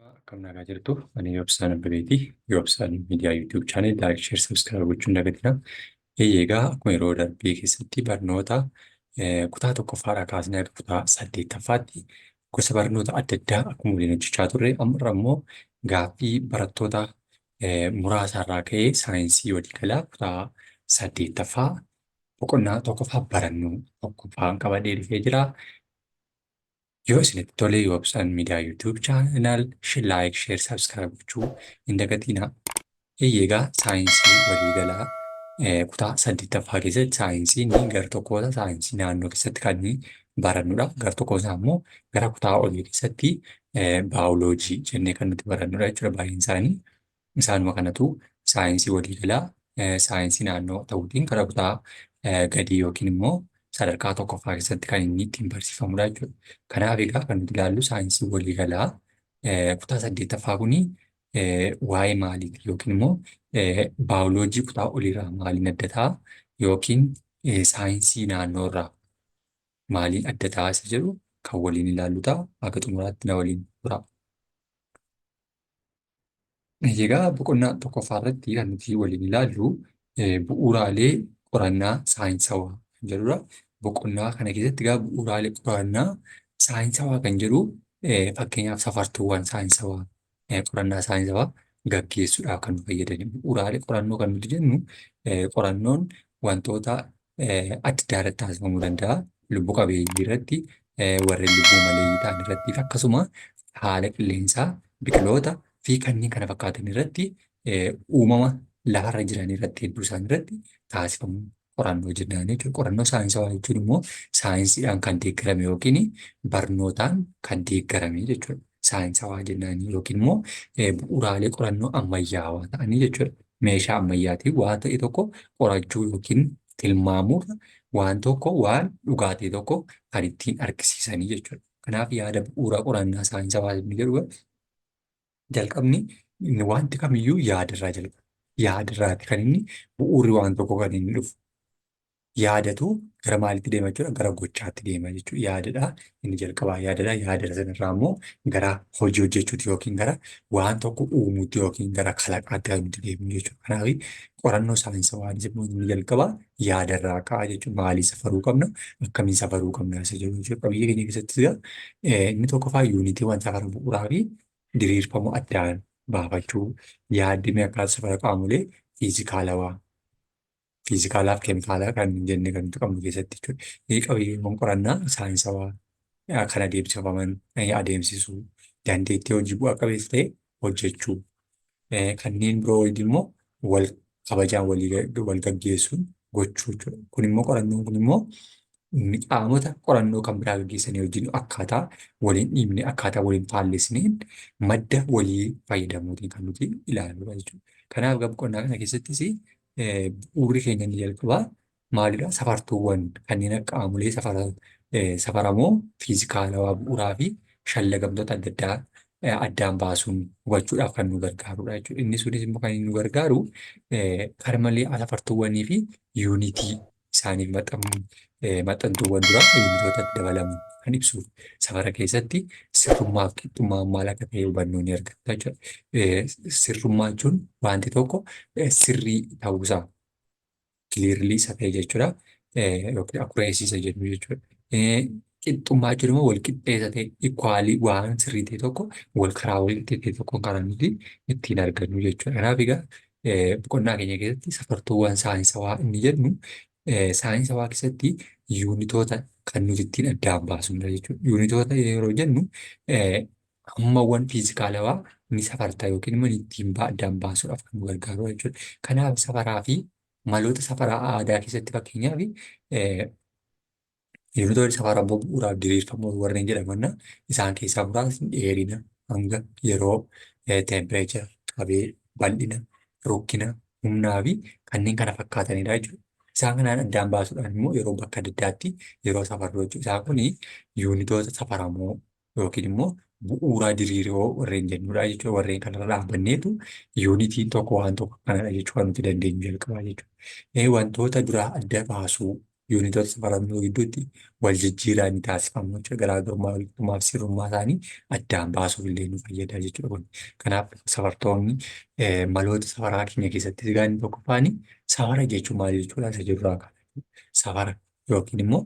Akkam nagaa jirtu? Ani Yoobsaan Abbabeeti. Yoobsaan Miidiyaa YouTube channel like, share, subscribe gochuun dagatina. Egaa akkuma yeroo darbee keessatti barnoota kutaa tokkoffaadhaa kaasnee haga kutaa saddeettaffaatti gosa barnoota adda addaa akkuma waliin hojjechaa turre, ammarra immoo gaaffii barattoota muraasa irraa ka'ee saayinsii waliigalaa kutaa saddeettaffaa boqonnaa tokkoffaa barannoo tokkoffaan qabadhee dhufee jira. Yoo isinitti tole, Yoobsaan Miidiyaa YouTube channel like, share, subscribe gochuu hin dagatinaa. Egaa saayinsii waliigalaa kutaa saddeettaffaa keessatti saayinsiin gara tokkoota saayinsii naannoo keessatti kan barannudha. Gara tokkosaa immoo gara kutaa olii keessatti baayoloojii jennee kan nuti barannudha jechuudha baay'een isaanii. Isaanuma kanatu saayinsii waliigalaa saayinsii naannoo ta'uutiin gara kutaa gadii yookiin immoo sadarkaa tokkoffaa keessatti kan inni ittiin barsiifamudha jechuudha. Kanaaf egaa kan nuti ilaallu saayinsii waliigalaa kutaa saddeettaffaa kuni waa'ee maaliiti yookiin immoo baayoloojii kutaa oliirraa maaliin adda ta'a yookiin saayinsii naannoorraa maaliin adda ta'a isa jedhu kan waliin ilaallu ta'a. Akka xumuraatti na waliin tura. Egaa boqonnaa tokkoffaa irratti kan nuti waliin ilaallu bu'uuraalee qorannaa saayinsawaa kan jedhudha. Boqonnaa kana keessatti egaa bu'uuraalee qorannaa saayinsawaa kan jedhu, fakkeenyaaf safartuuwwan saayinsawaa qorannaa saayinsawaa gaggeessuudhaaf kan nu fayyadan. Bu'uuraalee qorannoo kan nuti jennu, qorannoon wantoota adda addaa irratti taasifamuu danda'a. Lubbu qabeeyyii irratti, warreen lubbuu maleeyyii ta'an irratti fi akkasuma haala qilleensaa, biqiloota fi kanneen kana fakkaatan irratti, uumama lafarra jiran irratti, hedduu isaanii irratti taasifamu qorannoo jennaan jechuudha. Qorannoo saayinsawaa jechuun immoo saayinsiidhaan kan deeggarame yookiin barnootaan kan deeggarame jechuudha. Saayinsawaa jennaan yookiin immoo bu'uuraalee qorannoo ammayyaawaa ta'anii jechuudha. Meeshaa ammayyaatiin waa ta'e tokko qorachuu yookiin tilmaamuurra waan tokko, waan dhugaa ta'e tokko kan ittiin argisiisanii jechuudha. Kanaaf yaada bu'uura qorannaa saayinsawaa inni jedhu, jalqabni wanti kamiyyuu yaadarraa jalqaba. Yaadarraati kan inni bu'uurri waan tokko kan inni dhufu. Yaadatu gara maalitti deema jechuudha? Gara gochaatti deema jechuudha. Yaadadha inni jalqabaa, yaadadha. Yaada sanarraa immoo gara hojii hojjechuutti yookiin gara waan tokko uumuutti yookiin gara kalaqaatti kan nuti deemnu jechuudha. Kanaaf qorannoo saayinsawaa immoo inni jalqabaa yaadarraa ka'a jechuudha. Maalii safaruu qabna? Akkamiin safaruu qabna? Isa jedhu jechuudha. Qabiyyee keenya keessattis egaa inni tokkoffaa yuunitiiwwan safara bu'uuraa fi diriirfamuu addaan baafachuu, yaaddimee akkaataa safara qaamolee fiizikaalawaa, fiizikaalaa fi keemikaalaa kan jenne kan nuti qabnu keessatti jechuudha. Inni qabiyyeewwan qorannaa saayinsawaa kan adeemsifaman adeemsisuu, dandeettii hojii bu'a qabeessa ta'e hojjechuu, kanneen biroo immoo wal kabajaan walii wal gaggeessuun gochuu jechuudha. Kun immoo qorannoon kun immoo qaamota qorannoo kan biraa gaggeessanii wajjin akkaataa waliin dhiibne, akkaataa waliin faallesneen, madda walii fayyadamuutiin kan nuti ilaaludha jechuudha. Kanaaf boqonnaa kana keessattis bu'uurri keenya inni jalqabaa maalidha? Safartuuwwan kanneen akka qaamolee safaramoo fiizikaalawaa bu'uuraa fi shallagamtoota adda addaa addaan baasuun hubachuudhaaf kan nu gargaarudha jechuudha. Inni sunis immoo kan inni nu gargaaru karmalee safartuuwwanii fi yuunitii isaaniif maxxantuuwwan dura yuunitoota dabalaman kan ibsuuf, safara keessatti sirrummaa fi qixxummaan maal akka ta'e hubannoo ni argata jechuudha. Sirrummaa jechuun wanti tokko sirrii ta'uusaa, clearly isa ta'e jechuudha. Yookiin accuracy isa jennu jechuudha. Qixxummaa jechuun immoo wal qixxee isa ta'e, equal, waan sirrii ta'e tokko wal karaa wal qixxee ta'e tokkoon karaa nuti ittiin argannu jechuudha. Kanaaf egaa boqonnaa keenya keessatti safartuuwwan saayinsawaa inni jennu saayinsawaa keessatti yuunitoota kan nuti ittiin addaan baasnudha jechuudha. Yuunitoota yeroo jennu hammawwan fiizikaalawaa ni safarta yookiin immoo ittiin addaan baasuudhaaf kan nu gargaaru jechuudha. Kanaaf safaraa fi maloota safaraa aadaa keessatti, fakkeenyaaf, yuunitoonni safaraa bu'uuraaf diriirfamoo warreen jedhaman isaan keessaa muraasni dheerina, hanga, yeroo, temperature, qabee, bal'ina, rukkina, humnaa fi kanneen kana fakkaatanidha jechuudha. Isaan kanaan addaan baasuudhaan immoo yeroo bakka adda addaatti yeroo safarru jechuudha. Isaan kun yuunitoota safaramoo yookiin immoo bu'uuraa diriiroo warreen jennudha jechuudha. Warreen kanarra dhaabbanneetu yuunitiin tokko waan tokko kanadha jechuu kan nuti dandeenyu jalqabaa jechuudha. Wantoota duraa adda baasuu, Yuunitoota safaramtuu gidduutti wal jijjiirraa ni taasifamu jechuudha. Garaagarummaa walqixxummaa fi sirrummaa isaanii addaan baasuuf illee nu fayyada jechuudha kun. Kanaaf safartoonni maloota safaraa keenya keessatti egaa inni tokkoffaan safara jechuun maal jechuudha isa jirurraa kaana. Safara yookiin immoo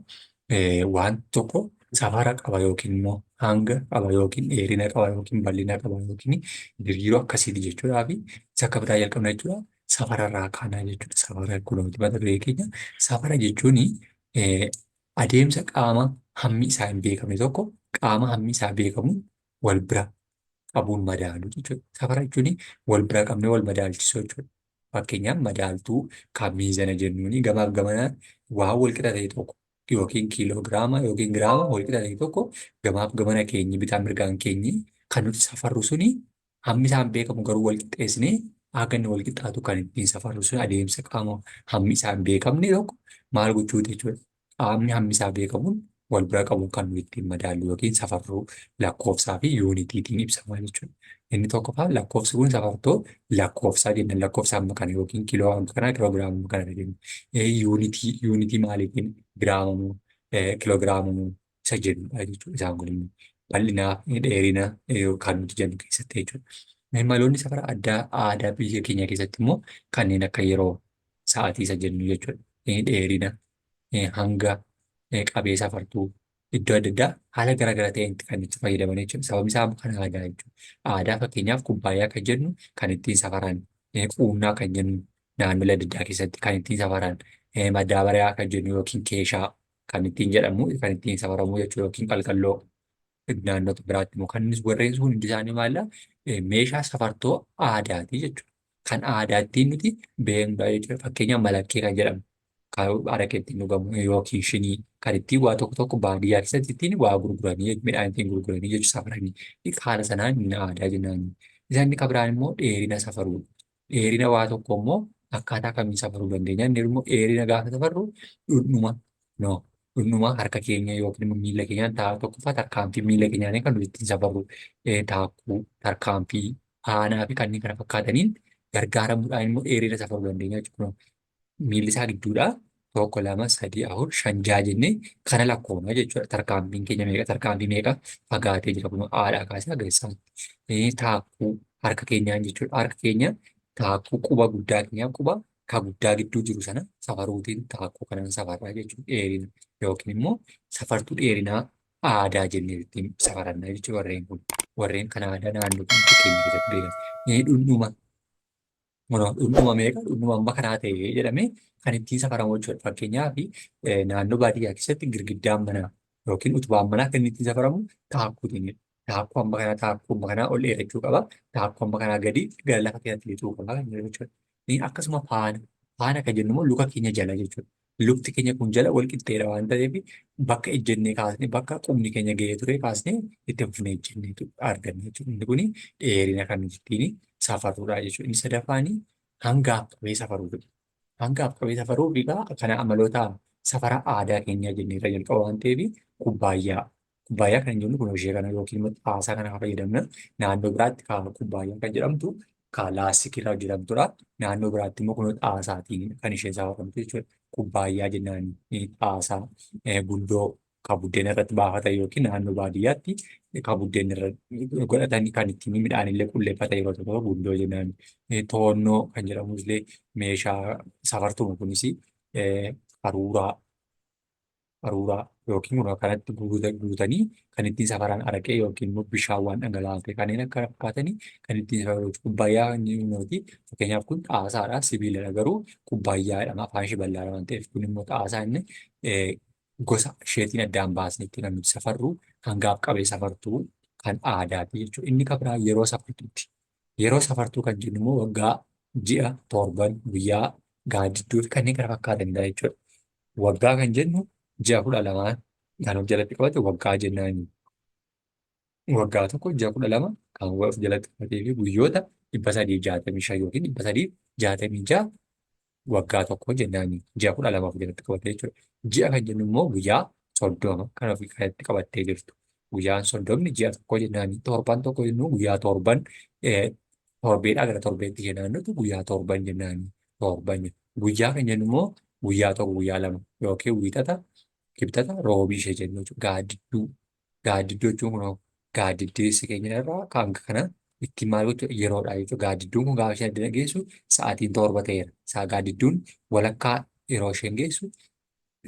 waan tokko safara qaba yookiin immoo hanga qaba yookiin dheerina qaba yookiin bal'ina qaba yookiin diriiroo akkasiiti jechuudhaa fi isa akka biraa jalqabna jechuudha. Safararraa kaanaa jechuudha. Safara kunuunti mata duree keenya. Safara jechuun adeemsa qaama hammi isaa hin beekamne tokko qaama hammi isaa beekamu wal bira qabuun madaalu jechuudha. Safara jechuun wal bira qabnee wal madaalchisuu jechuudha. Fakkeenyaaf madaaltuu kan miizana jennuuni gamaaf gamanaan waan wal qixa ta'e tokko yookiin kiiloogiraama yookiin giraama wal qixa ta'e tokko gamaaf gamana keenyi bitaa mirgaan keenyi kan nuti safarru suni hammi isaan beekamu garuu wal qixxeessinee akka inni wal qixxaatu kan ittiin safarru sun adeemsa qaama hammi isaan beekamne tokko maal gochuuti jechuudha. Qaamni hammi isaa beekamuun wal bira qabuun kan nuti ittiin madaallu yookiin safarruu lakkoofsaa fi yuunitiitiin ibsama jechuudha. Inni tokkoffaa lakkoofsi kun safartoo lakkoofsaa jenna. Lakkoofsa hamma kana yookiin kiiloo hamma kana kiloogiraama hamma kana jenna. Yuunitii maaliitiin giraama moo kiloogiraama moo isa jennudha jechuudha. Isaan kun immoo bal'inaa dheerina kan nuti jennu keessatti jechuudha. Maloonni safara addaa aadaa biyya keenya keessatti immoo kanneen akka yeroo sa'aatii isa jennu jechuudha. Dheerina hanga qabee safartuu iddoo adda addaa haala garaa gara ta'een kan itti fayyadaman jechuudha. Sababni isaa kan aadaa jechuudha. Aadaa fakkeenyaaf kubbaayyaa kan jennu kan ittiin safaran, quunnaa kan jennu naannolee adda addaa keessatti kan ittiin safaran, madaabariyaa kan jennu yookiin keeshaa kan ittiin jedhamu kan ittiin safaramu jechuudha yookiin qalqalloo naannoo biraatti immoo kan warreen sun hundi isaanii maalla meeshaa safartoo aadaati jechuudha. Kan aadaa ittiin nuti beeknudha jechuudha. Fakkeenyaaf malakkee kan jedhamu kan araqee ittiin dhugamu yookiin shinii kan ittiin waa tokko tokko baadiyyaa keessatti ittiin waa gurguranii midhaan ittiin gurguranii jechuudha safaranii. Haala sanaan inni aadaa jennaan. Isaan inni kan biraan immoo dheerina safaruudha. Dheerina waa tokko immoo akkaataa kamiin safaruu dandeenya? Inni immoo dheerina gaafa safarru dhundhuma no dhundhuma harka keenya yookiin immoo miila keenyaan ta'a tokkoffaa tarkaanfii miila keenyaan kan nuti ittiin safarru taakkuu tarkaanfii aanaa fi kanneen kana fakkaataniin gargaaramuudhaan immoo dheerina safaruu dandeenya jechuudha. Miilli isaa gidduudha. Tokko, lama, sadii, afur, shan, jaha jennee kana lakkoofna jechuudha. Tarkaanfiin keenya meeqa tarkaanfii meeqa fagaatee jira kun haadhaa kaasee haga isaatti. Taakkuu harka keenyaan jechuudha. Harka keenya taakkuu quba guddaa keenyaa quba ka guddaa gidduu jiru sana safaruutiin taakkuu kanaan safarraa jechuudha. Dheerina yookiin immoo safartuu dheerinaa aadaa jennee ittiin safarannaa jechuudha warreen kun. Warreen kan aadaa naannoo keenya keessatti beekamu. Dhundhuma Kunoo dhundhuma meeqa dhundhuma amma kanaa ta'e jedhamee kan ittiin safaramu jechuudha. Fakkeenyaaf naannoo baadiyyaa keessatti girgiddaan manaa yookiin utubaan manaa kan inni ittiin safaramu taakkuutiinidha. Taakkuu amma kanaa taakkuu amma kanaa ol dheerachuu qaba. Taakkuu amma kanaa gadi gara lafa keessatti lixuu qaba kan jedhu jechuudha. Akkasuma faana faana kan jennu immoo luka keenya jala jechuudha. Lukti keenya kun jala wal qixxeedha waan ta'eef bakka ejjennee kaasnee bakka qubni keenya ga'ee ture kaasnee itti fufnee ejjennee arganna jechuudha. Inni kun dheerina kan nuti ittiin safarruudha jechuudha. Inni sadaffaan hangaaf qabee safaruudha. Hangaaf qabee safaruu egaa kana amaloota safara aadaa keenyaa jennee irra jalqaba waan ta'eef kubbaayyaa. Kubbaayyaa kan jennu kun ishee kana yookiin immoo xaasaa kana kan fayyadamna. Naannoo biraatti kan kubbaayyaa kan jedhamtu kan laastikii irraa hojjetamtudha. Naannoo biraatti immoo kun xaasaatiin kan isheen safaramtu jechuudha. Kubbaayyaa jennaan xaasaa gundoo kan buddeena irratti baafatan yookiin naannoo baadiyyaatti kan buddeena irra godhatan kan ittiin midhaan illee qulleeffatan yeroo tokko gundoo jennaan. Toonnoo kan jedhamus illee meeshaa safartuuma kunis qaruuraa qaruuraa yookiin kun kanatti guutanii kan ittiin safaran araqee yookiin immoo bishaan waan dhangala'aa ta'e kanneen akka fakkaatanii kan ittiin safaran kubbaayyaa nuti fakkeenyaaf kun xaasaadha sibiiladha garuu kubbaayyaa jedhama afaan ishee bal'aadha waan ta'eef kun immoo xaasaa inni gosa isheetiin addaan baasnee ittiin kan nuti safarru hangaaf qabee safartuu kan aadaati jechuudha. Inni kan biraa yeroo safartuuti. Yeroo safartuu kan jennu immoo waggaa, ji'a, torban, guyyaa, gaaddidduu fi kanneen kana fakkaatanidha jechuudha. Waggaa kan jennu ji'a 12 kan of jalatti qabate waggaa jennaan. Waggaa tokko ji'a 12 kan of jalatti qabatee fi guyyoota 365 yookiin 366 waggaa tokko jennaan ji'a 12 of jalatti qabate jechuudha. Ji'a kan jennu immoo guyyaa 30 kan of jalatti qabattee jirtu. Guyyaan 30 ji'a tokko jennaan torban tokko jennu guyyaa torban torbeedhaa gara torbeetti jennaan nuti guyyaa torban jennaan torban. Guyyaa kan jennu immoo Guyyaa tokko, guyyaa lama yookiin Wiixata, Kibxata, Roobii ishee jennu jechuudha. Gaaddidduu. Gaaddidduu jechuun kunoo gaaddiddeessi keenya irraa hanga kana ittiin maal gochuu yeroodha jechuudha. Gaaddidduun kun gaafa isheen addana geessu sa'aatiin 7 ta'eera. Isaa gaaddidduun walakkaa yeroo isheen geessu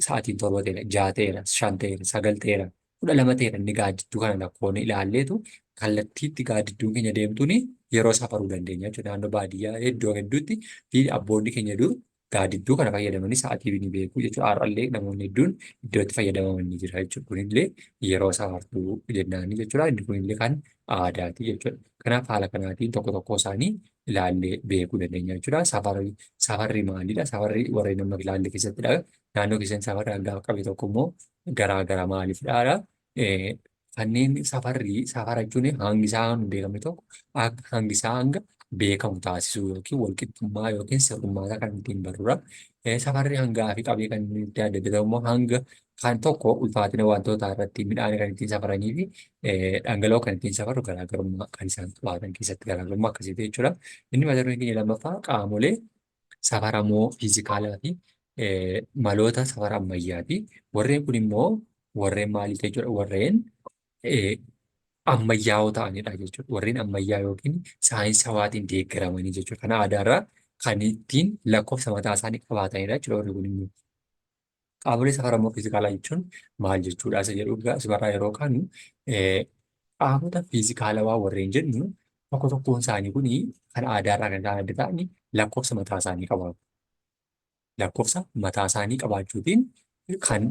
sa'aatiin 7 ta'eera, 6 ta'eera, 5 ta'eera, 9 ta'eera, 12 ta'eera. Inni gaaddidduu kana lakkoofne ilaalleetu kallattiitti gaaddidduun keenya deemtuun yeroo safaruu dandeenya jechuudha. Naannoo baadiyyaa iddoo hedduutti fi abboonni keenya dur gaaddidduu kana fayyadamanii sa'aatii ni beeku jechuudha. Har'allee namoonni hedduun iddoo itti fayyadamaman ni jira jechuudha. Kunillee yeroo safartuu jennaani jechuudha. Inni kunillee kan aadaati jechuudha. Kanaaf haala kanaatiin tokko tokkoo isaanii ilaallee beekuu dandeenya jechuudha. Safarri safarri maalidha? Safarri warreen amma ilaalle keessattidha. Naannoo keessatti safarri hangaaf qabe tokko immoo garaa gara maaliifidha? Kanneen safarri safara jechuun hangi isaa hin beekamne tokko akka hangi isaa hanga beekamu taasisuu yookiin walqixxummaa yookiin sirrummaa isaa kan ittiin barrudha. Safarri hangaa fi qabee kan inni itti adda adda ta'u immoo hanga kan tokko ulfaatina wantootaa irratti midhaan kan ittiin safaranii fi dhangala'oo kan ittiin safarru garaagarummaa kan isaan qabaatan keessatti garaagarummaa akkasiiti jechuudha. Inni mata dureen keenya lammaffaa qaamolee safaramoo fiizikaalaa fi maloota safara ammayyaati. Warreen kun immoo warreen maaliiti jechuudha? Warreen ammayyaa'oo ta'anidha jechuudha. Warreen ammayyaa yookiin saayinsawaatiin deeggaramanii jechuudha. Kana aadaarraa kan ittiin lakkoofsa mataa isaanii qabaatanidha jechuudha warri kun immoo. Qaamolee safaramoo fiizikaalaa jechuun maal jechuudha isa jedhu egaa asumarraa yeroo kaanu qaamota fiizikaalawaa warreen jennu tokko tokkoon isaanii kun kan aadaarraa kan isaan adda ta'an lakkoofsa mataa isaanii qabaatu. Lakkoofsa mataa isaanii qabaachuutiin kan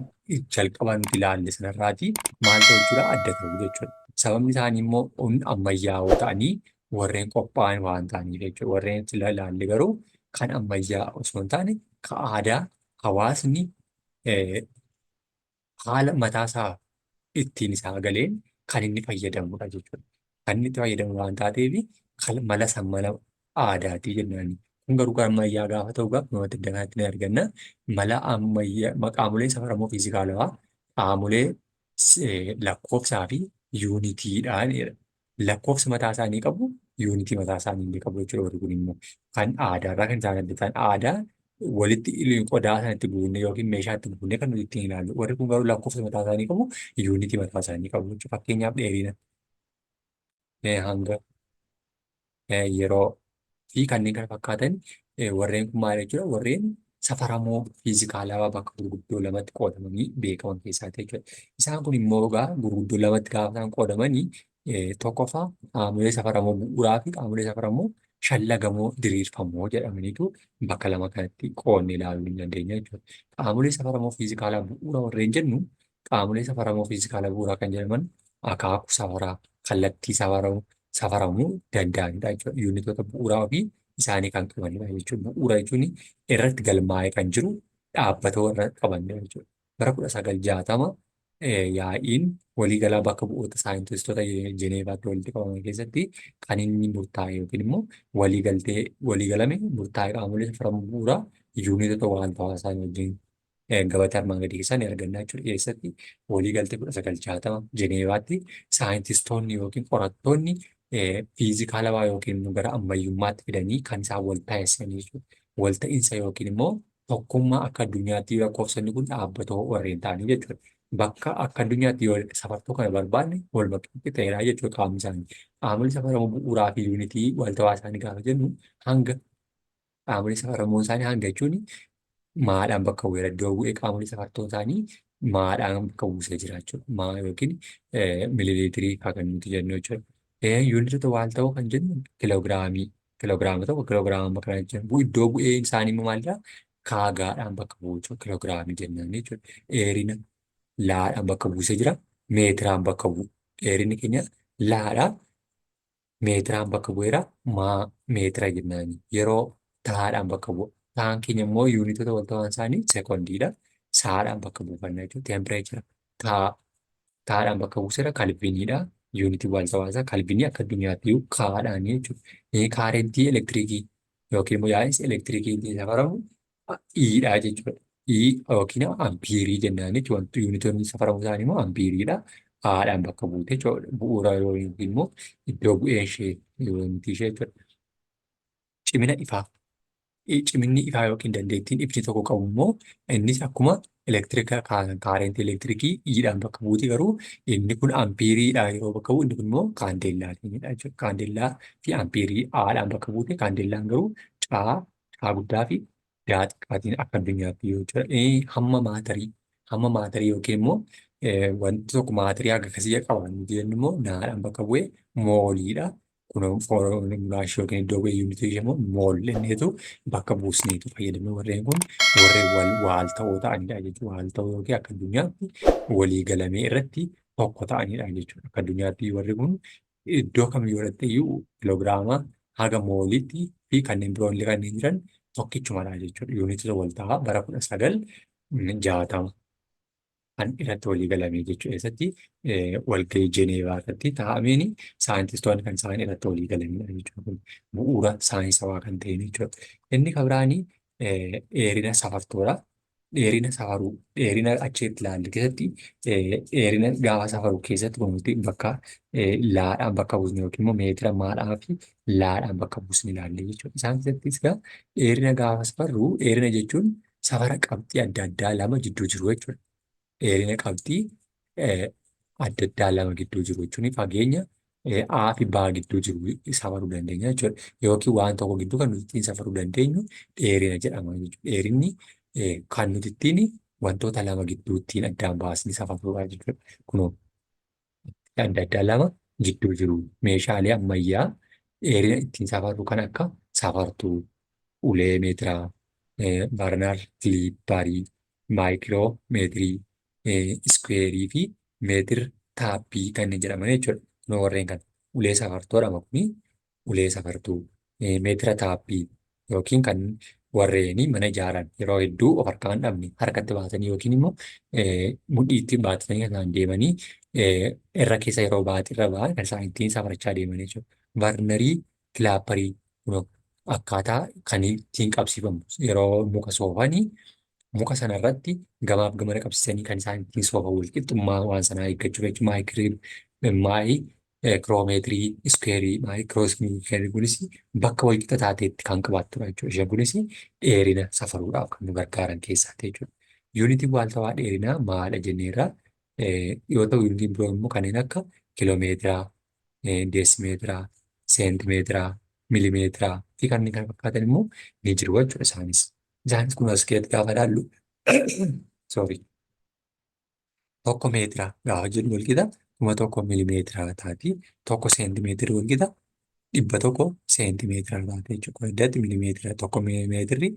jalqaba nuti ilaalle sanarraatii maal ta'u jechuudha adda ta'u jechuudha. Sababni isaanii immoo ammayyaa'oo ta'anii warreen qophaa'an waan ta'aniif jechuudha. Warreen sila ilaalle garuu kan ammayyaa osoo hin taane kan aadaa hawaasni haala mataasaa ittiin isaa galeen kan inni fayyadamudha jechuudha. Kan inni itti fayyadamu waan taateef mala san mala aadaatii jennaani. Kun garuu kan ammayyaa gaafa ta'u gaafa namatti iddoo kanatti ni arganna. Mala ammayyaa qaamoleen safaramoo fiizikaalawaa qaamolee lakkoofsaa fi yuunitiidhaan jedha. Lakkoofsa mataa isaanii qabu, yuunitii mataa isaanii illee qabu jechuudha. Warri kun immoo kan aadaarraa kan isaan adda ta'an aadaa walitti qodaa sana itti guunnee yookiin meeshaa itti guunnee kan nuti ittiin ilaallu. Warri kun garuu lakkoofsa mataa isaanii qabu, yuunitii mataa isaanii qabu jechuudha. Fakkeenyaaf dheerina, hanga, yeroo fi kanneen kana fakkaatan warreen kun maal jechuudha? Warreen safaramoo fiizikaalawaa bakka gurguddoo lamatti qoodamanii beekaman keessaati jechuudha. Isaan kun immoo egaa gurguddoo lamatti gaafa isaan qoodamanii tokkoffaa qaamolee safaramoo bu'uuraa fi qaamolee safaramoo shallagamoo diriirfamoo jedhamaniitu bakka lama kanatti qoodne ilaaluu ni dandeenya jechuudha. Qaamolee safaramoo fiizikaalaa bu'uura warreen jennu qaamolee safaramoo fiizikaalaa bu'uuraa kan jedhaman akaakuu safaraa kallattii safaramuu safaramuu danda'anidha jechuudha. Yuunitoota bu'uuraa ofii isaanii kan qabanidha jechuudha. Bu'uura jechuun irratti galmaa'ee kan jiru dhaabbata warra qabanidha jechuudha. Bara 1960 yaa'iin waliigalaa bakka bu'oota saayintistoota Jeneevaatti walitti qabaman keessatti kan inni murtaa'e yookiin immoo waliigaltee waliigalame murtaa'e qaamolee safaramuu bu'uuraa yuunitoota waaltawaa isaanii wajjin gabatee armaan gadii keessaa ni arganna jechuudha. Keessatti waliigaltee 1960 Jeneevaatti saayintistoonni yookiin qorattoonni fiizikaalawaa yookiin gara ammayyummaatti fidanii kan isaan wal taasisan jechuudha. Walta'iinsa yookiin immoo tokkummaa akka addunyaatti lakkoofsonni kun dhaabbatoo warreen ta'anii jechuudha. Bakka akka addunyaatti yoo safartuu kana barbaanne wal bakka ta'eera jechuudha qaamni isaanii. Qaamolee safaramoo bu'uuraa fi yuunitii waltawaa isaanii gaafa jennu hanga qaamolee safaramoon isaanii hanga jechuun maadhaan bakka bu'eera. Iddoo bu'ee qaamolee safartoon isaanii maadhaan bakka buusee jira jechuudha. Maa yookiin miliiliitirii fa'aa kan nuti jennu jechuudha. Yuunitoota waaltawoo kan jennu kiloogiraamii kiloogiraama tokko kiloogiraama amma kana jechuudha. Iddoo bu'ee isaanii immoo maalidha? Kaagaadhaan bakka bu'u jechuudha. Kiloogiraamii jennaan jechuudha. Dheerina laadhaan bakka buusee jira. Meetiraan bakka bu'u. Dheerinni keenya laadhaa meetiraan bakka bu'eera maa meetira jennaani. Yeroo tahaadhaan bakka bu'a. Tahaan keenya immoo yuunitoota waltawaan isaanii sekondiidha. Sa'aadhaan bakka buufanna jechuudha. Teempireechara taa taadhaan bakka buuseera kalviniidha. Yuunitii waltawaa isaa kalvinii akka addunyaatti iyyuu kaadhaani jechuudha. Kaarentii elektiriikii yookiin immoo yaa'insi elektiriikii ittiin safaramu Iidha jechuudha. I yookiin ampiirii jennaan jechuudha. Wanti yuunitoonni safaramu isaanii immoo ampiiriidha. Aadhaan bakka buute jechuudha. Bu'uura yookiin immoo iddoo bu'ee ishee yuunitii ishee jechuudha. Cimina ifaa. Ciminni ifaa yookiin dandeettiin ifni tokko qabu immoo innis akkuma elektiriika kaarentii elektirikii iidhaan bakka buuti, garuu inni kun ampiiriidhaan yeroo bakka bu'u inni kun immoo kaandeellaatiinidha jechuudha. Kaandeellaa fi ampiirii aadhaan bakka buute, kaandeellaan garuu caa caa guddaa fi daa xiqqaatiin akka addunyaatti yoo jechuudha. Hamma maatarii yookiin immoo wanti tokko maatarii haga akkasii qaba nuti jennu immoo naadhaan bakka bu'ee mooliidha. Kun foormulaa yookiin iddoo bu'ee yuunitii ishee immoo mole jenneetu bakka buusneetu fayyadamna. Warreen kun warreen wal waalta'oo ta'anidha jechuudha. Waalta'oo yookiin akka addunyaatti walii galamee irratti tokko ta'anidha jechuudha. Akka addunyaatti warri kun iddoo kamiyyuu irratti iyyuu kiloogiraama haga mooliitti fi kanneen biroo illee kanneen jiran tokkichumadha jechuudha. Yuunitii wal ta'aa bara 1960 kan irratti walii galamee jechuudha. Eessatti? Walgahii Jeneevaa irratti taa'ameen saayintistoonni kan isaan irratti walii galanidha jechuudha. Kun bu'uura saayinsawaa kan ta'e jechuudha. Inni kan biraanii dheerina safartoodha. Dheerina safaruu, dheerina achitti ilaalle keessatti dheerina gaafa safaruu keessatti kunuunti bakka laadhaan bakka buusne yookiin immoo meetira maadhaa fi laadhaan bakka buusne ilaalle jechuudha. Isaan keessattis egaa dheerina gaafa safarru, dheerina jechuun safara qabxii adda addaa lama jidduu jiru jechuudha. Dheerina qabxii adda addaa lama gidduu jiru jechuun fageenya A fi B gidduu jiru safaruu dandeenya jechuudha. Yookiin waan tokko gidduu kan nuti ittiin safaruu dandeenyu dheerina jedhama jechuudha. Dheerinni kan nuti ittiin wantoota lama gidduu ittiin addaan baasnee safarruudha jechuudha. Kunoo adda addaa lama gidduu jiru meeshaalee ammayyaa dheerina ittiin safarru kan akka safartuu, ulee meetiraa, vernier caliperii, maayikiroomeetirii, iskuweerii fi meter taappii kanneen jedhaman jechuudha. Kunoo warreen kana ulee safartuu jedhama, kuni ulee safartuu, meetira taappii yookiin kan warreen mana ijaaran yeroo hedduu of harkaa hin dhabne harkatti baatanii yookiin immoo mudhiitti baatanii kan isaan deemanii irra keessa yeroo baaxii irra ba'an kan isaan ittiin safarachaa deeman jechuudha. Vernier caliperii kunoo akkaataa kan ittiin qabsiifamu yeroo muka soofanii muka sana irratti gamaaf gamana qabsiisanii kan isaan ittiin soofan walqixxummaa waan sanaa eeggachuuf jechuudha. Maayikiroomeetirii iskuweerii, maayikiroomeetirii kunis bakka walqixa taateetti kan qabaattudha jechuudha. Isheen kunis dheerina safaruudhaaf kan nu gargaaran keessaati jechuudha. Yuunitiin waaltawaa dheerinaa maadha jenneerra yoo ta'u, yuunitiin biroo immoo kanneen akka kiloomeetiraa, deesimeetiraa, seentimeetiraa, milimeetiraa fi kanneen kana fakkaatan immoo ni jiru jechuudha isaanis. Isaanis kun as keessatti gaafa ilaallu, sorry, 1 meetira gaafa jedhu walqixa 1000 milimeetira taati. 1 seentimeetira walqixa 100 seentimeetira taati jechuudha. Kun addatti milimeetira, 1 meetirri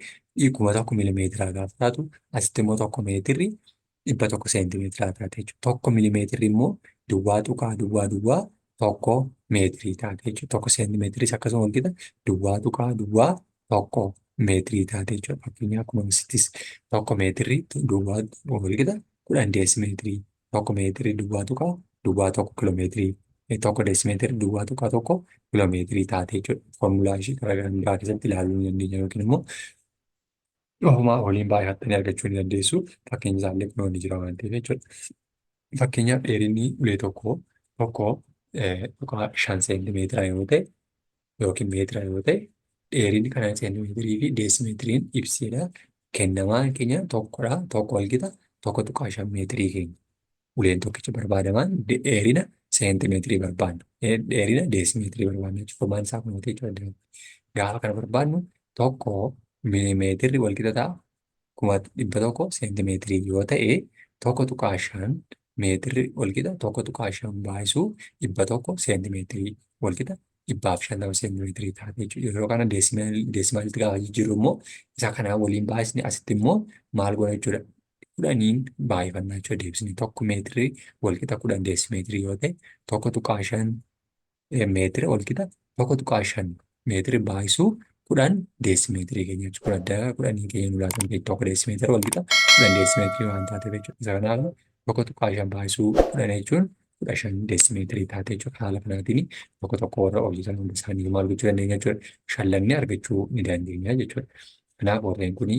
1000 milimeetira gaafa taatu, asitti immoo 1 meetirri 100 seentimeetira taate jechuudha. 1 milimeetirri immoo 0.001 meetirii taate jechuudha. 1 seentimeetiris akkasuma walqixa 0.01 meetirii taate jechuudha. Fakkeenyaaf akkuma asittis 1 meetirri duwwaa walqixa 10 deesimeetirii, 1 meetirii 0.01 kiloomeetirii, 1 deesimeetirii 0.1 kiloomeetirii taate jechuudha. Foormulaa ishee karaa biraa keessatti ilaaluu ni dandeenya yookiin immoo ofumaa waliin baay'attanii argachuu ni dandeessu. Fakkeenya isaallee kunoo ni jira waan ta'eef jechuudha. Fakkeenyaaf dheerinni ulee tokkoo 1.5 seentimeetira yoo ta'e yookiin meetira yoo ta'e, dheerinni kana seentimeetirii fi deesimeetiriin ibsidha. Kennamaan keenya tokkodha. Tokko walqixa 1.5 meetirii keenya. Uleen tokkicha barbaadamaan dheerina seentimeetirii barbaanna. Dheerina deesimeetirii barbaanna jechuudha. Furmaan isaa kun jechuudha. Gaafa kana barbaannu 1 miilimeetirri walqixa ta'a 100,000 seentimeetirii yoo ta'e, 1.5 meetirri walqixa 1.5 baay'isuu 100 seentimeetirii walqixa 150 seentimeetirii taate jechuudha. Yeroo kana deesimaalitti gaafa jijjiirru immoo isa kanaa waliin baay'isne, asitti immoo maal goona jechuudha? 10n baay'ifannaa jechuudha deebisne. 1 meetirii walqixa 10 deesimeetirii yoo ta'e, 1.5 meetira walqixa 1.5 meetiri baay'isuu 10 deesimeetirii keenya jechuudha. Kudha adda 10 keenya nu laatan 1 deesimeetira walqixa 10 deesimeetirii waan taateef jechuudha. Isa kanaaf 1.5 baay'isuu 10 jechuun 15 deesimeetirii taate jechuudha. Haala kanaatiin tokko tokko warra hojjetan hunda isaanii maal gochuu dandeenya jechuudha? Shallannee argachuu ni dandeenya jechuudha. Kanaaf warreen kuni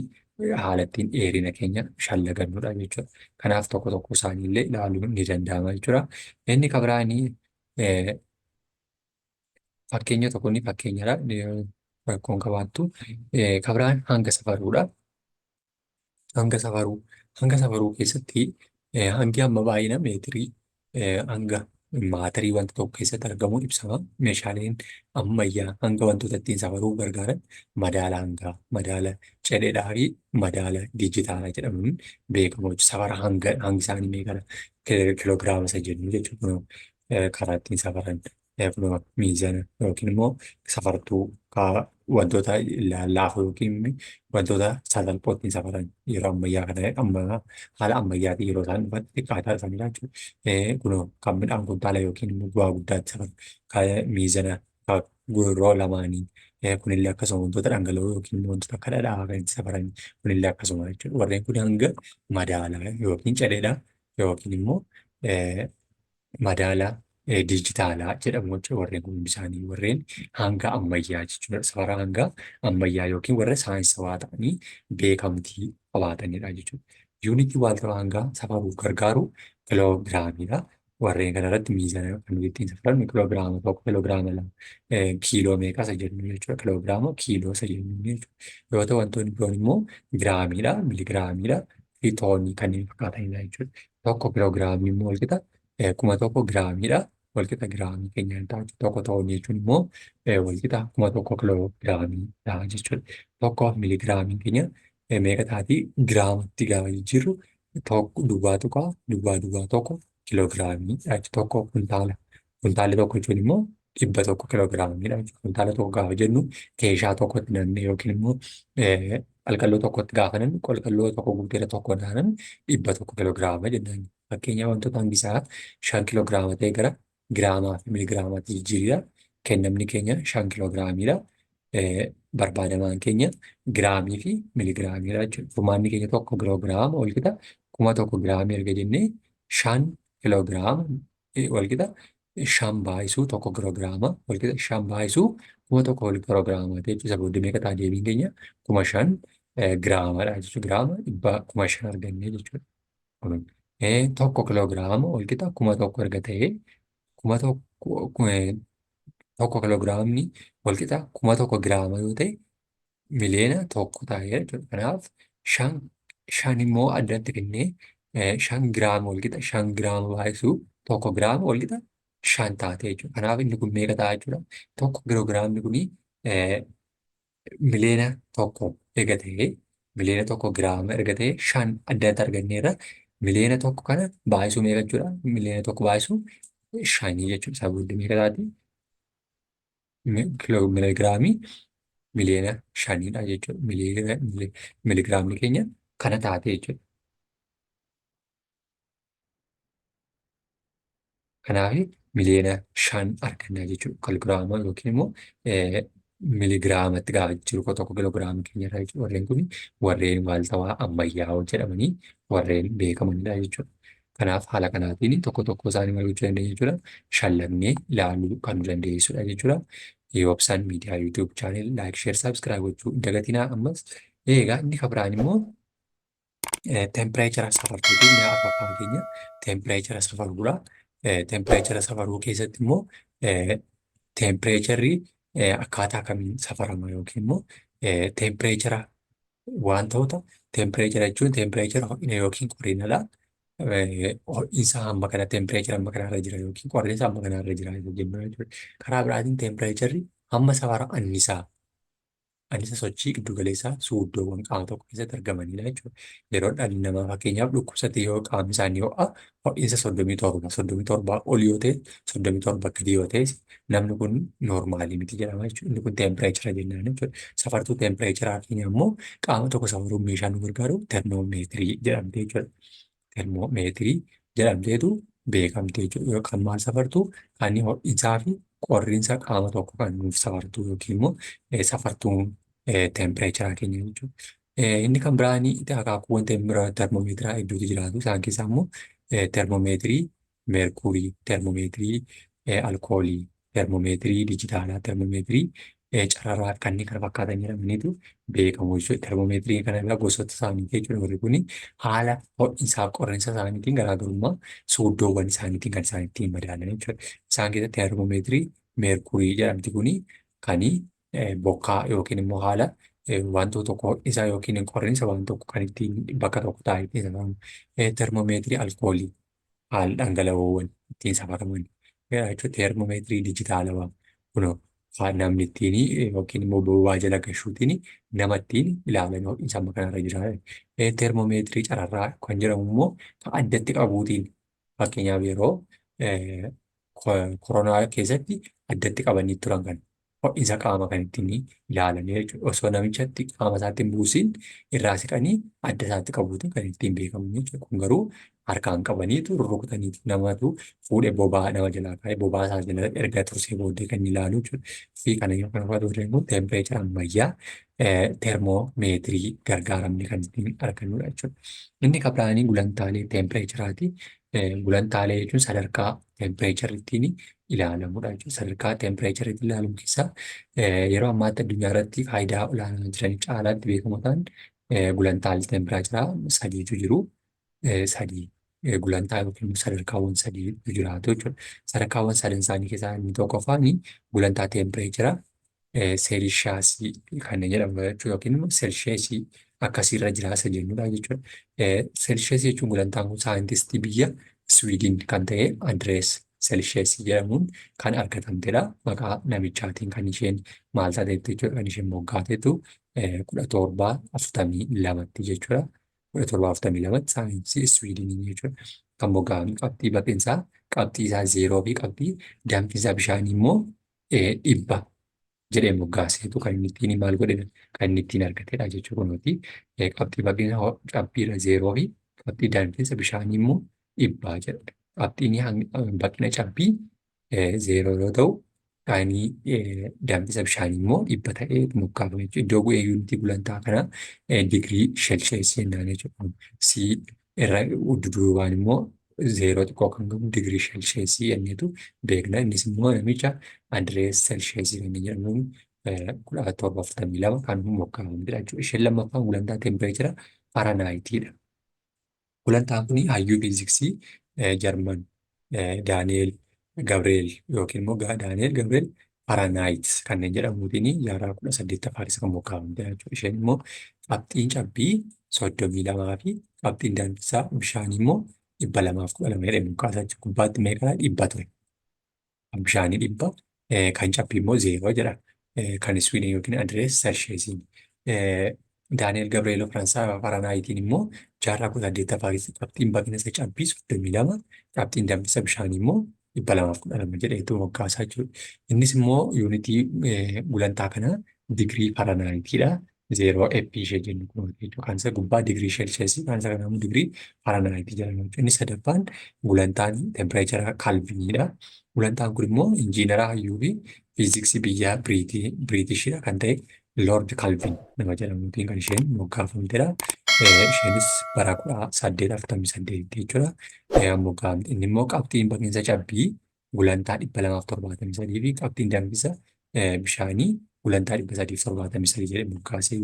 haala ittiin dheerina keenya shallagannudha jechuudha. Kanaaf tokko tokko isaanii illee ilaaluun ni danda'ama jechuudha. Inni kan biraanii fakkeenya tokko ni fakkeenyadha. Rakkoon qabaattu. Kan biraan hanga safaruudha. Hanga safaruu. Hanga safaruu keessatti hangi hamma baay'ina meetirii hanga maatarii wanta tokko keessatti argamu ibsama. Meeshaaleen ammayyaa hanga wantoota ittiin safaruuf gargaaran madaala hangaa, madaala cedhedhaa fi madaala dijitaalaa jedhamuun beekamu. Safara hanga hangi isaanii meeqadha? Kiloogiraama isa jennu jechuudha. Karaa ittiin safaran kunoo miizana yookiin immoo safartuu wantoota lallaafoo yookiin wantoota sasalphoo ittiin safaran yeroo ammayyaa kana amma haala ammayyaatiin yeroo isaan dhufan xiqqaataa dhufanidha jechuudha. Kunoo kan midhaan kuntaala yookiin immoo bu'aa guddaatti safaru kan miizana gurroo lamaanii kunillee akkasuma wantoota dhangala'oo yookiin immoo wantoota akka dhadhaa kan itti safaran kunillee akkasuma jechuudha. Warreen kun hanga madaala yookiin cedhedha yookiin immoo madaala dijitaalaa jedhamu jechuudha. Warreen kun hundi isaanii warreen hanga ammayyaa jechuudha. Safara hanga ammayyaa yookiin warra saayinsawaa ta'anii beekamtii qabaatanidha jechuudha. Yuunitii waaltawaa hangaa safaruuf gargaaru kiloogiraamiidha. Warreen kanarratti miizana kan nuti ittiin safarannu kiloogiraama 1, kiloogiraama 2, kiiloo meeqa isa jennu jechuudha. Kiloogiraama kiiloo isa jennu jechuudha. Yoo ta'u wantoonni biroon immoo giraamiidha, miligiraamiidha fi toonii kanneen fakkaatanidha jechuudha. 1 kiloogiraamii immoo walqixa 1000 giraamiidha. Walqixa giraamii keenyaan ta'a jechuudha. 1 toonii jechuun immoo walqixa 1000 kiloogiraamii ta'a jechuudha. 1 miligiraamiin keenya meeqa taati? Giraamatti gaafa jijjiirru tokko duwwaa tuqaa duwwaa duwwaa tokko kiloogiraamii jechuudha. 1 kuntaala. Kuntaalli tokko jechuun immoo 100 kiloogiraamiidha jechuudha. Kuntaala tokko gaafa jennu keeshaa tokkotti namni yookiin immoo qalqalloo tokkotti gaafa namni qalqalloo tokko guuteera tokko naanan 100 kiloogiraama jennaan. Fakkeenya wantoota hangi isaa 5 kiloogiraama ta'e gara giraamaa fi miligiraamaatti jijjiirra. Kennamni keenya 5 kiloogiraamiidha. Barbaadamaan keenya giraamii fi miligiraamiidha jechuudha. Furmaanni keenya 1 kiloogiraama walqixa 1000 giraamii erga jennee 5 kiloogiraama walqixa 5 baay'isuu 1 kiloogiraama walqixa 5 baay'isuu 1000 kiloogiraama jechuudha. Isa booddee meeqa ta'a deebiin keenya 5000 giraamadha jechuudha. Giraama 5,000 argannee jechuudha. 1 kiloogiraama walqixa 1000 erga ta'ee 1000 1 kiloogiraamni walqixa 1000 giraama yoo ta'e 1,000,000 ta'a jechuudha. Kanaaf 5 immoo addatti kennee 5 giraama walqixa 5 giraama baay'isuu 1 giraama walqixa 5 taate jechuudha. Kanaaf inni kun meeqa ta'a jechuudha? 1 kiloogiraamni kuni 1,000,000 erga ta'ee 1,000,000 giraama erga ta'ee 5 addatti arganneerra 1,000,000 kana baay'isuu meeqa jechuudha? 1,000,000 baay'isuu 5 jechuudha. Isaa booddee meeqa taati? Miligiraamii 5,000,000 jechuudha. Miligiraamni keenya kana taate jechuudha. Kanaaf 5,000,000 argannaa jechuudha. Kiloogiraama yookiin immoo miligiraamatti gaafa jiru 1 kiloogiraama keenya irraa jechuudha. Warreen kun warreen waaltawaa ammayyaa'oo jedhamanii warreen beekamanidha jechuudha. Kanaaf haala kanaatiin tokko tokko isaanii maal gochuu dandeenya jechuudha. Shallabnee ilaaluu kan nu dandeessudha jechuudha. Yoobsan miidiyaa YouTube channel like share subscribe gochuu hin dagatinaa. Ammas eegaa inni kan biraan immoo tempireechara safartuuti. Inni arfaffaan keenya tempireechara safaruudha. Tempireechara safaruu keessatti immoo tempireecharri akkaataa kamiin safarama yookiin immoo tempireechara wantoota tempireechara jechuun tempireechara ho'ina yookiin qorrinadha. Ho'iinsa hamma kana tempireechara hamma kanarra jira yookiin qorriinsa hamma kanarra jira jennu jechuudha. Karaa biraatiin tempireecharri hamma safara annisaa annisa sochii giddugaleessaa suuddoowwan qaama tokko keessatti argamanidha jechuudha. Yeroo dhalli namaa fakkeenyaaf dhukkubsate yoo qaamni isaanii ho'a ho'iinsa 37 37 ol yoo ta'e 37 gadi yoo ta'e namni kun noormaalii miti jedhama jechuudha. Inni kun teempireechara jennaan jechuudha. Safartuu teempireecharaa keenya immoo qaama tokko safaruuf meeshaan nu gargaaru termoomeetirii jedhamte jechuudha. Termoomeetirii jedhamteetu beekamte jechuudha. Kan maal safartu kan ho'iinsaa fi qorriinsa qaama tokko kan nuuf safartu yookiin immoo safartuu teempireecharaa keenya jechuudha. Inni kan biraan akaakuuwwan termoomeetiraa hedduutu jiraatu. Isaan keessaa immoo termoomeetirii meerkurii, termoomeetirii alkoolii, termoomeetirii dijitaalaa, termoomeetirii cararaa fi kanneen kana fakkaatan jedhamaniitu beekamu jechuudha. Termoomeetirii kana irraa gosoota isaanii jechuudha. Warri kun haala ho'iinsaa fi qorriinsa isaaniitiin garaagarummaa suuddoowwan isaaniitiin kan isaan ittiin madaalan jechuudha. Isaan keessatti termoomeetirii meerkurii jedhamti kuni kan Bokkaa yookiin immoo haala wantoota tokko ho'isaa yookiin qorriinsa waan tokko kan ittiin bakka tokko taa'ee ittiin safaramu. Teermoomeetirii alkoolii haala dhangala'oowwan ittiin safaraman jechuudha. Teermoomeetirii dijitaalawaa kunoo namni ittiin yookiin immoo bobaa jala gashuutiin nama ittiin ilaalan ho'iinsa amma kanarra jira. Teermoomeetirii cararraa kan jedhamu immoo kan addatti qabuutiin fakkeenyaaf yeroo koronaa keessatti addatti qabanii turan kan ho'iinsa qaama kan ittiin ilaalan jechuudha. Osoo namichatti qaama isaatti hin buusin irraa siqanii adda isaatti qabuutiin kan ittiin beekamu jechuudha. Kun garuu harkaan qabaniitu rurrukutaniitu namatu fuudhee bobaa nama jalaa kaa'ee bobaa isaa jala erga tursee booddee kan ilaalu jechuudha. Fi kana yoo kana fakkaatu kun teempireechara ammayyaa teermoomeetirii gargaaramne kan ittiin argannudha jechuudha. Inni kan biraanii gulantaalee teempireecharaati. Gulantaalee jechuun sadarkaa teempireecharri ittiin ilaalamudha jechuudha. Sadarkaa teempireecharri ittiin ilaalamu keessaa yeroo ammaatti addunyaa irratti faayidaa olaanaa jiran caalaatti beekamoo ta'an gulantaalee teempireecharaa sadiitu jiru. Sadii gulantaa yookiin sadarkaawwan sadiitu jiraatu jechuudha. Sadarkaawwan sadan isaanii keessaa inni tokkoffaan gulantaa teempireechara seelishaasii kanneen jedhamu jechuudha yookiin immoo seelsheesii akkasiirra jiraasa jennudha jechuudha. Seelsheesii jechuun gulantaan kun saayintistii biyya Swiidin kan ta'e Andirees Seelsheesii jedhamuun kan argatamtedha. Maqaa namichaatiin kan isheen maal taateettu jechuudha kan isheen moggaateetu 1742tti jechuudha. 1742tti saayinsii Swiidinii jechuudha. Kan moggaafame qabxii baqinsaa qabxii isaa 0 fi qabxii danfisaa bishaanii immoo 100 jedhee moggaaseetu kan inni ittiin maal godhe kan inni ittiin argatedha jechuudha kunuuti. Qabxii baqinsa cabbiirra 0 fi qabxii danfiinsa bishaanii immoo 100 jedha. Qabxiin baqina cabbii 0 yoo ta'u qaanii danfisa bishaanii immoo 100 ta'ee moggaafame jechuudha. Iddoo bu'ee yuunitii gulantaa kana digirii sheelsheesii jennaan jechuudha. C irra dudduubaan immoo 0 xiqqoo kan qabu digirii sheelsheesii jenneetu beekna. Innis immoo namicha Andirees Seelsheesii kan jedhamuun 1742 kan moggaafamedha jechuudha. Isheen lammaffaan gulantaa teempireechara Faaranaayitiidha. Gulantaan kun hayyuu fiiziksii Jarman Daani'eel Gabreel yookiin immoo Daani'eel Gabreel Faaranaayit kanneen jedhamuutiin jaarraa 18ffaa keessa kan moggaafamtedha jechuudha. Isheen immoo qabxiin cabbii 32 fi qabxiin danfisaa bishaanii immoo 212 jedhee moggaasa jechuudha. Gubbaatti meeqadha? 100 ture. Bishaanii 100 kan cabbii immoo 0 jedha. Kan Iswiidin yookiin Andirees Sersheesiin. Daani'el Gabri'eeloo Faranaayitiin immoo jaarraa 18ffaa keessa qabxiin baqina isa cabbii 32 qabxiin danfisa bishaanii immoo 212 jedheetu moggaasaa jechuudha. Innis immoo yuunitii gulantaa kanaa digirii Faranaayitiidha. 0 F ishee jennu kun jechuudha. Kan isa gubbaa digirii Sheelsheesii kan isa kanaa immoo digirii Faranaayitii jedhama jechuudha. Inni sadaffaan gulantaan tempireechara Kalviniidha. Gulantaan kun immoo injiinara hayyuu fi fiiziksii biyya Biriitishidha kan ta'e Lord Kalvin nama jedhamuutiin kan isheen moggaafamtedha. Isheenis bara 1848 jechuudha. Moggaafamte. Inni immoo qabxiin baqiinsa cabbii gulantaa 273 fi qabxiin danfisa bishaanii gulantaa 373 jedhee moggaasee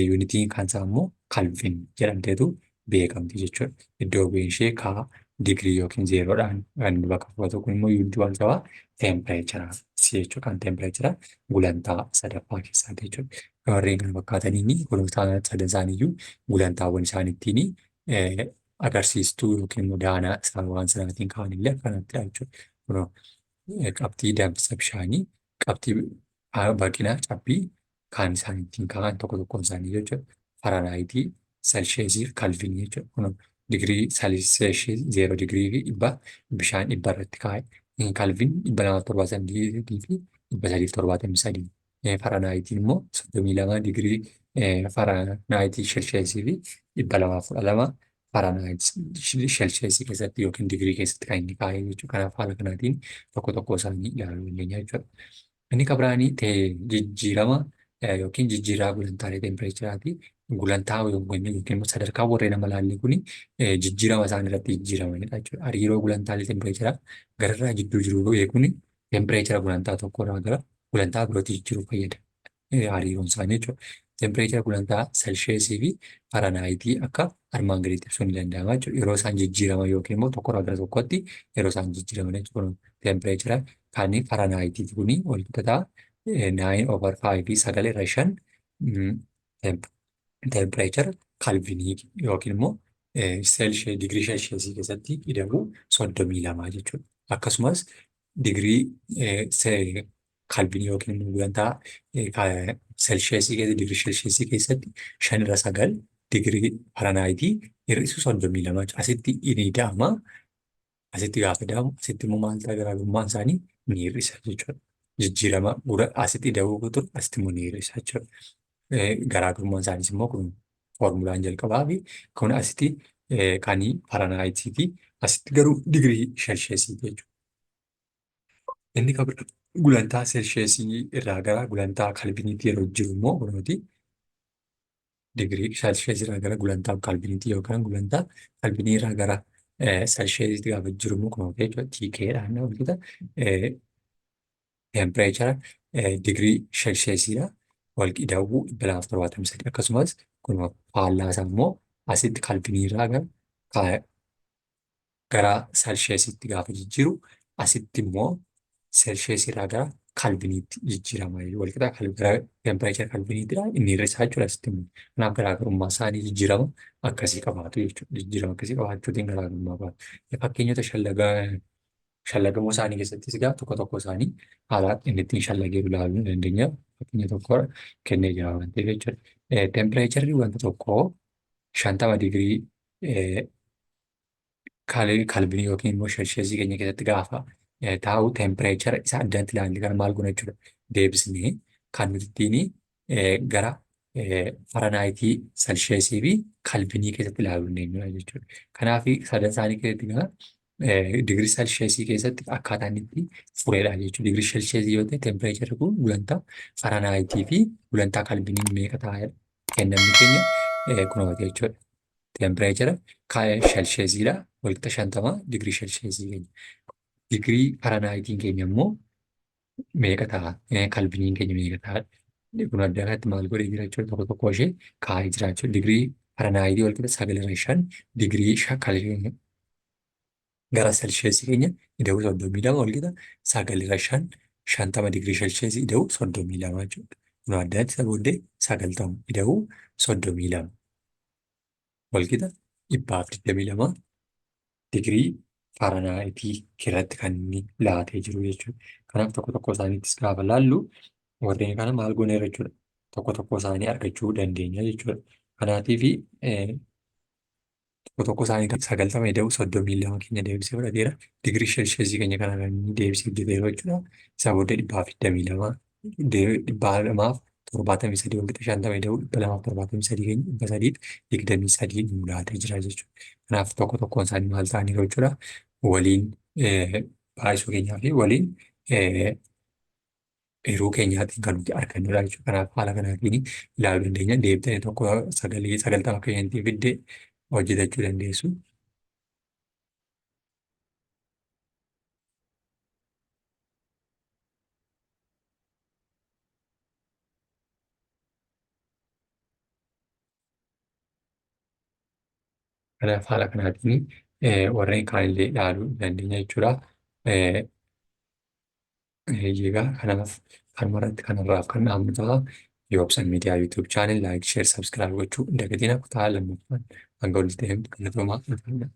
yuunitiin kan isaa immoo Kalvin jedhamteetu beekamti jechuudha. Iddoo bu'een ishee K digirii yookiin zeeroodhaan kan inni bakka bu'atu kun immoo yuunitii wal qabaa teempireechara jechuudha. Kan teempireechara gulantaa sadaffaa keessaati jechuudha. Warreen kana fakkaataniin gulantaa sadan isaaniiyyuu gulantaawwan isaan ittiin agarsiistuu yookiin immoo daanaa isaan waan sanaatiin ka'an illee akkanattidha jechuudha. Kunoo qabxii danfisa bishaanii, qabxii baqina cabbii kan isaan ittiin ka'an tokko tokkoon isaanii jechuudha. Faranaayitii, Selsheesii fi Kalvinii jechuudha. Kunoo digirii Selsheesii 0 digirii fi 100 bishaan 100 irratti kaa'e. Kalvin 273 fi 373. Faranaayitiin immoo 32 digirii Faranaayitii Selsheesii fi 212 Faranaayitii Selsheesii keessatti yookiin digirii keessatti kan inni kaa'e jechuudha. Kanaaf haala kanaatiin tokko tokko isaanii ilaaluu dandeenya jechuudha. Inni kan biraanii jijjiirama yookiin jijjiirraa gulantaalee teempireecharaati. Gulantaa yookiin immoo sadarkaa warreen amma ilaalle kuni jijjiirama isaan irratti jijjiiramanidha jechuudha. Hariiroo gulantaalee teempireecharaa gararraa jidduu jiru beekuun teempireechara gulantaa tokkorraa gara gulantaa birootti jijjiiruuf fayyada. Hariiroon isaanii jechuudha. Teempireechara gulantaa Selsheesii fi Faranaayitii akka armaan gadiitti ibsuun ni danda'ama jechuudha. Yeroo isaan jijjiiraman yookiin immoo tokkorraa gara tokkotti yeroo isaan jijjiiraman jechuudha. Teempireechara kan Faranaayitii kuni wal qixxataa 9 over 5, 9 irra 5 temperature Kelvinii yookiin immoo digirii Celsiusii keessatti ida'uu 32 jechuudha. Akkasumas digirii Kelvinii yookiin immoo gulantaa Celsiusii keessatti, digirii Celsiusii keessatti 5 irra 9 digirii Fahrenheitii hir'isu 32. Asitti ni ida'ama. Asitti gaafa ida'amu, asitti immoo maal ta'a? Garaagarummaan isaanii ni hir'isa jechuudha. Jijjiirama asitti ida'uu ture, asitti immoo ni hir'isa jechuudha. Garaagarummaan isaaniis immoo kun foormulaan jalqabaa fi kun asitti kan Fahrenheitiiti. Asitti garuu digirii Celsiusiiti jechuudha. Inni kan gulantaa Celsiusii irraa gara gulantaa Kelviniitti yeroo jiru immoo kunooti, digirii Celsiusii irraa gara gulantaa Kelviniitti yookaan gulantaa Kelvinii irraa gara Celsiusiitti gaafa jiru immoo kunooti jechuudha. TKdhaan hojjeta. Temperature digirii Celsiusiidha. Wal qixaawuu 273. Akkasumas kun faallaa isaa immoo asitti Kelvinii irraa gara Celsiusiitti gaafa jijjiiru, asitti immoo Celsiusii irraa gara Kelviniitti jijjiirama. Walqixa gara temperature Kelviniittidha inni hir'isaa jechuudha asitti immoo. Kanaaf garaagarummaa isaanii jijjiirama akkasii qabaatu jechuudha. Jijjiirama akkasii qabaachuutiin garaagarummaa qabaatu. Fakkeenyota shallagamoo isaanii keessattis egaa tokko tokko isaanii haala inni ittiin shallageeru ilaaluu ni dandeenya. Fakkeenya tokko kennee jira waan ta'eef jechuudha. Temperatureri wanta tokkoo 50 digirii Kelvinii yookiin immoo Celsiusii keenya keessatti gaafa taa'u, temperature isa addatti ilaalle kana maal goona jechuudha. Deebisnee kan nuti ittiin gara Fahrenheitii, Celsiusii fi Kelvinii keessatti ilaaluu dandeenyudha jechuudha. Kanaaf sadan isaanii keessatti gara digirii Celsiusii keessatti akkaataa inni itti fureedha jechuudha. Digirii Celsiusii yoo ta'e, temperatureri kun gulantaa Fahrenheitii fi gulantaa Kelviniin meeqa ta'a kennamni keenya kunooti jechuudha. Temperature Celsiusiidha walqixa 50 digirii Celsiusii keenya. Digirii Fahrenheitiin keenya immoo meeqa ta'a? Kelviniin keenya meeqa ta'a? Kun adda kanatti maal godhee jira jechuudha? Tokko tokko ishee kaa'ee jira jechuudha. Digirii Fahrenheitii walqixa 9 irra 5 digirii gara Celsiusii keenya ida'uu 32 walqixa 9 irra 5 50 digirii Celsiusii ida'uu 32 jechuudha. Kun addaatti isa booddee 90 ida'uu 32 walqixa 122 digirii Fahrenheitii irratti kan inni laatee jiru jechuudha. Kanaaf tokko tokko isaaniittis gaafa laallu, warreen kana maal gooneerra jechuudha? Tokko tokko isaanii argachuu dandeenya jechuudha. Kanaatiif tokko tokko isaanii 90 ida'uu 32 keenya deebisee fudhateera. Digirii Celsiusii keenya kana kan inni deebisee hojjeteera jechuudha. Isaa booddee 122, 273 walqixa 50 ida'uu 273 keenya 323 nu laatee jira jechuudha. Kanaaf tokko tokkoon isaanii maal ta'aniiru jechuudha? Waliin baay'isuu keenyaa fi waliin hiruu keenyaatiin kan nuti argannudha jechuudha. Kanaaf haala kanaatiin ilaaluu dandeenya. Deebitanii tokko sagalee 90 keenyatti fiddee hojjetachuu dandeessu. Kanaaf haala kanaatiin warreen kaanillee ilaaluu dandeenya jechuudha. Egaa kanaaf kanuma irratti kanarraaf kan dhaabnu ta'a. Yoobsan Miidiyaa YouTube channel like, share, subscribe gochuu hin dagatinaa. Kutaa lammaffaan hanga walitti deemtu galatoomaa, ulfaadhaa.